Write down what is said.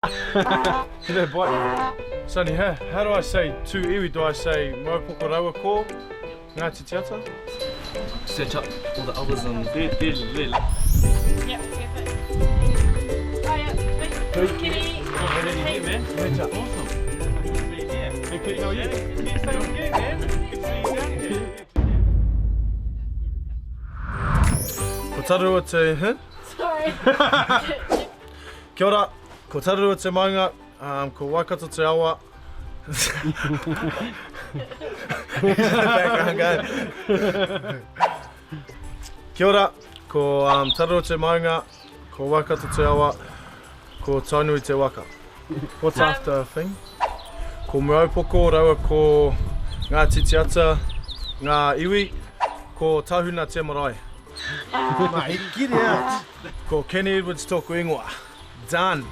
G'day boy. Sonny, how, how do I say two iwi? Do I say Muaupoko raua ko Ngāti Te Ata? Search up all the others and Yep, perfect. Oh, yeah. Kenny. Hey. Awesome. Good to see you here. Hey, Pete, how are you? Yeah, same with you, man. Good to see you down here. Ko Tararua te, huh? Sorry. Kia ora, ko Tararua te maunga, um, ko Waikato te awa. Background going. Kia ora, ko um, Tararua te maunga, ko Waikato te awa, ko Tainui te waka. What's um, after thing? Ko Muaupoko raua ko Ngāti Te Ata, ngā iwi, ko Tahuna te marae. Mate, get out! Ko Kenny Edwards tōku ingoa. Done!